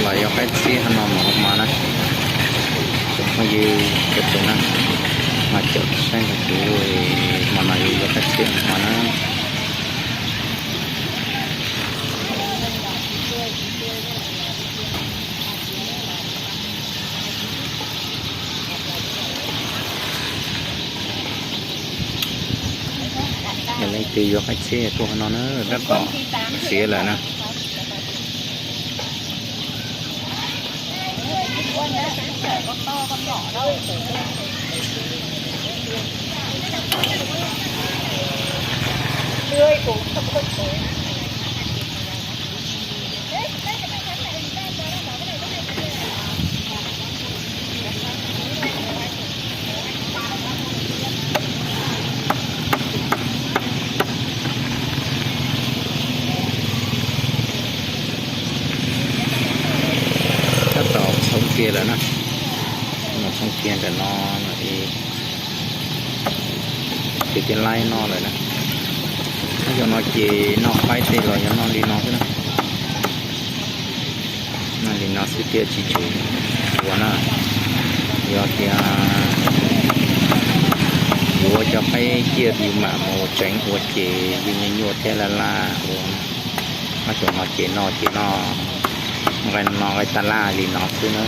Los yuav qaib txhiab hmo no mas hmo na, tsoom phooj ywg txhua tus na, mas caum saib ntawm kuv, hmo no yuav yuav qaib txhiab hmo na. Yog leej twg yuav qaib txhiab tuaj hmo no na, tab tom siav lawm na. Tab tom txhoov kiag lawm na, txhoov kiag ntawm no, ces twb laib noj lawm na. Nyob zoo no ces noj qaib tej los yog noj li no xwb na. Noj li no xwb thiaj tsis tsum ua na. Yog tias yuav ua cov qaib ciaj yus mam mus tseev ua ces yeej nyuaj nyuaj thiab laj laj ua. Nyob zoo no ces noj ces noj nqaij no nqaij tab laj li no xwb na.